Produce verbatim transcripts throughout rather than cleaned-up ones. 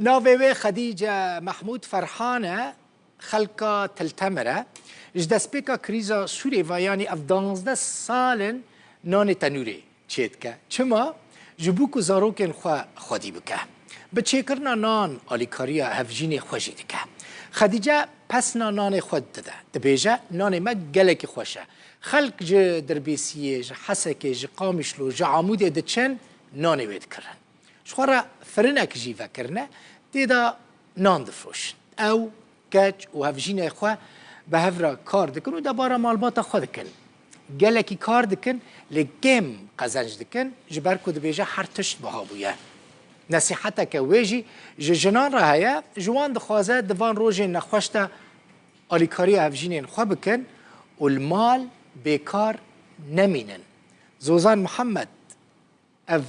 Navê wê Xedîce Mehmûd Ferhan e, xelka Til Temir e. Ji destpêka krîza Sûrê ve, yanî ev danzdeh sal in nanê tenûrê çêdike. Çima? Ji bo ku zarokên xwe xwedî bike. Bi çêkirina nan alîkariya hevjînê xwe jî dike. Xedîce pesna nanê xwe dide. Dibêje, nanê me gelekî xweş e. Xelk ji Dirbêsiyê, ji Hesekê, ji Qamişlo, ji Amûdê diçin, nanê wê dikirin. Ji xwe re firinek jî vekirine, tê de nan difroşin. Ew, keç û hevjînê xwe bi hev re kar dikin û debara malbata xwe dikin. Gelekî kar dikin, lê kêm qezenc dikin, ji ber ku dibêje her tişt biha bûye. Nesîheteke wê jî ji jinan re heye, ji wan dixwaze di van rojên nexweş de alîkariya hevjînên xwe bikin û li mal bêkar nemînin. Zozan Mihemed ev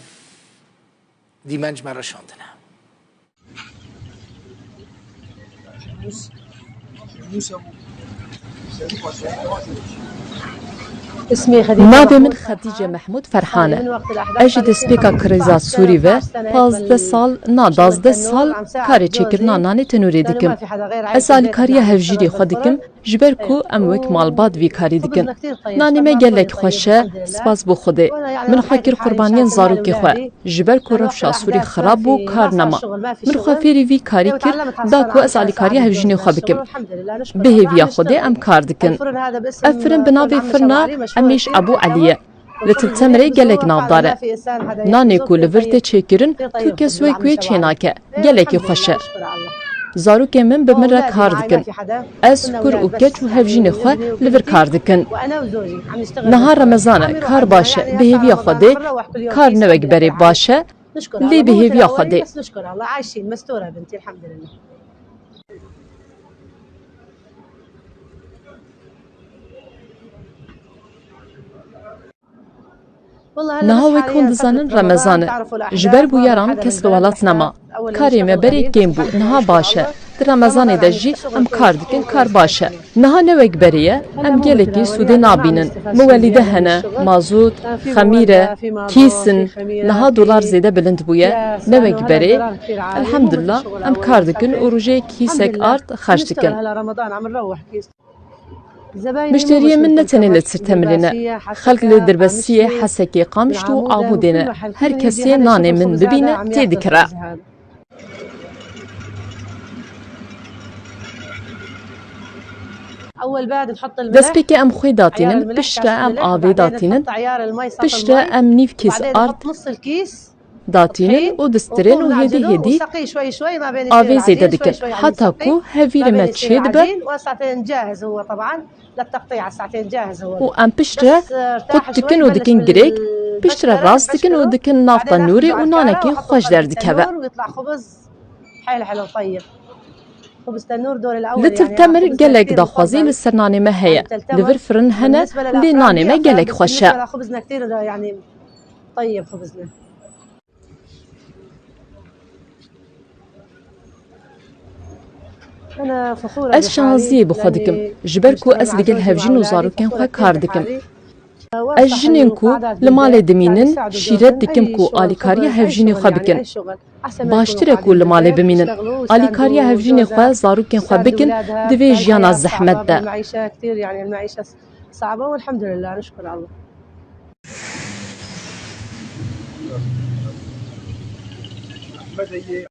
dîmenc me re şandine. Navê min Xedîce Mehmûd Ferhan e. Ez ji destpêka krîza Sûrî ve pazdeh sal, na dazdeh sal karê çêkirina nanê tenûrê dikim. Ez alîkariya hevjîrê xwe dikim, ji ber ku em wek malbat vî karî dikin. Nanê me gelek xweş e, spas bo Xwedê. Min xwe kir qurbaniyên zarokê xwe. Ji ber ku rewşa Sûrî xirab bû, kar nema. Min xwe fêrî vî karî kir, da ku ez alîkariya hevjînê xwe bikim. Bi hêviya Xwedê em kar dikin. Ev firin bi navê firna Emîş Ebû Elî ye. Li Til Temirê gelek navdar e. Nanê ku li vir tê çêkirin, tu kes wek wê çênake. Gelekî xweş e. Zarokên min bi min re kar dikin. Ez, kur û keç û hevjînê xwe li vir kar dikin. Niha Remezan e, kar baş e, bi hêviya Xwedê, kar ne wek berê baş e, lê bi hêviya Xwedê. Niha wek hûn dizanin Remezan e. Ji ber bûyeran kes li welat nema. Karê me berê kêm bû, niha baş e. Di Remezanê de jî em kar dikin, kar baş e. Niha ne wek berê ye, em gelekî sûdê nabînin. Miwelîde hene, mazût, xemîre, kîs in. Niha dolar zêde bilind bûye, ne wek berê. Elhemdulillah, em kar dikin û rojê kîsek ard xerc dikin. Mişteriyê min ne tenê li Til Temirê ne. Xelk li Dirbesiyê, Hesekê, Qamişlo û Amûdê ne. Her kesê nanê min bibîne, tê dikire. Destpêkê em xwê datînin, piştre em avê datînin, piştre em nîv kîs ard datînin û distirên û hêdî hêdî avê zêde dikin, heta ku hevîrê me çêdibe û em piştre qut dikin û dikin girêk, piştre rast dikin û dikin nav tenûrê û nanekî xweş derdikeve. Li Til Temir gelek daxwazî li ser nanê me heye. Li vir firin hene, lê nanê me gelek xweş e. Ez şanaziyê bi xwe dikim, ji ber ku ez li gel hevjîn û zarokên xwe kar dikim. Ez jinên ku li malê dimînin, şîret dikim ku alîkariya hevjînê xwe bikin. Baştir e ku li malê bimînin. Alîkariya hevjînê xwe, zarokên xwe bikin di vê jiyana zehmet de.